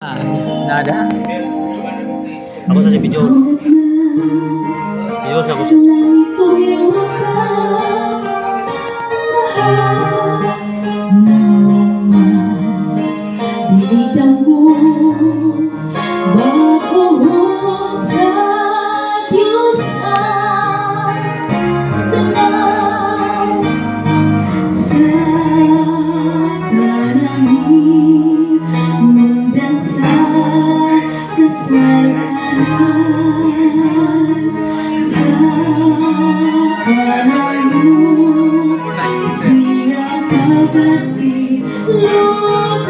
Ah, nada. Ako sa si video. Video sa ako siya. Sa Diyos ang tanan sa karami munda sa kasalanan sa kalayo siya kapasilugan.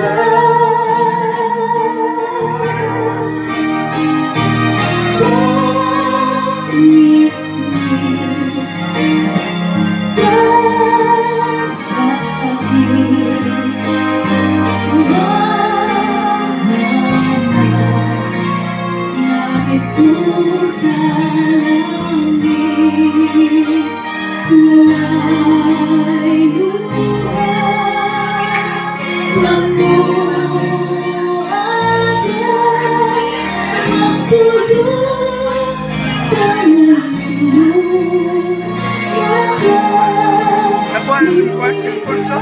Nakuha nakuha cellphone to?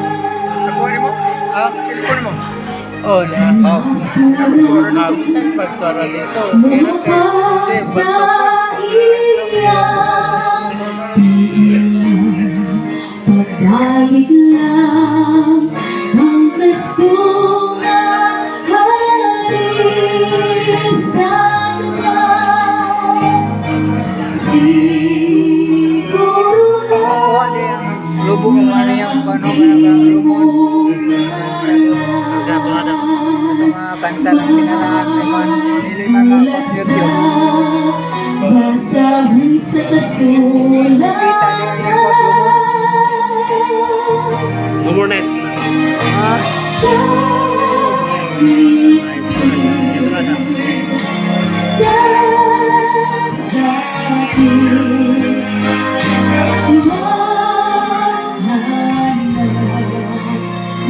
Nakuha nimo? Ah, Cellphone mo? Oh na. Oh. Ah, bisan pagtura dito. Pero kay kasi bantokon. Pagdaig lang ang Kristo nga hari sa tanan. Siguro Kuha niya ang lubong mo ano yung paano ka na lubong. Ito mga kanta ng pinanahan ni man. Dili man mga YouTube. Basta sa kasulat. Kita din niya ko lubong. No more night. Ha? Ito na siya.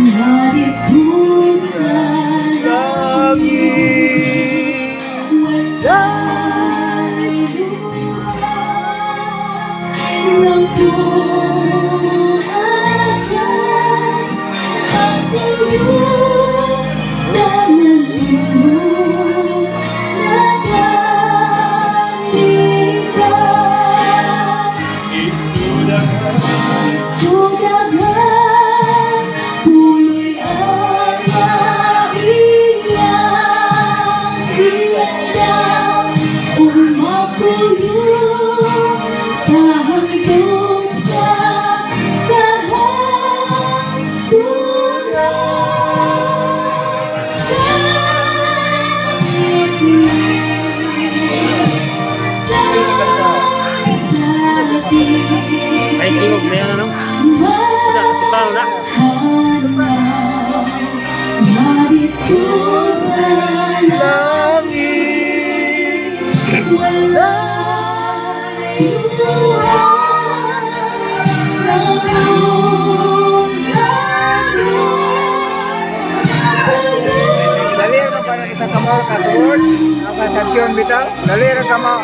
Narito sa Langit. Wala'y ng tumakas ang puyo na nalulung nagalitan. Tugaghan, tuloy ang maiyang iandang umapuyo sa hangtong sa kahaturan. Sa atin. Ay, tingog na yan, ano? Sa soprano na. Narito sa Langit. Wala'y luha ng Dali ra para kita kamo ka sa word, ka sa tune bitaw. Dali ra kamo.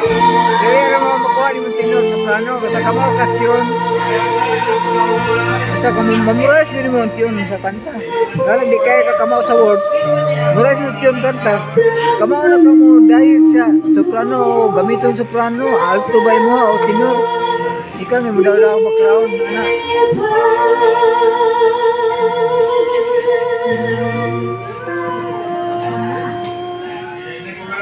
Dali ra mo makuha ni tenor soprano basta kamo ka tune. Basta kamo memorize gid mo ang tune sa kanta. Dali di kay ka kamo sa word. Memorize mo tune kanta. Kamo na kamo dayot sa soprano, gamiton soprano, alto ba mo o tenor. Ikaw nga mo daw background ana.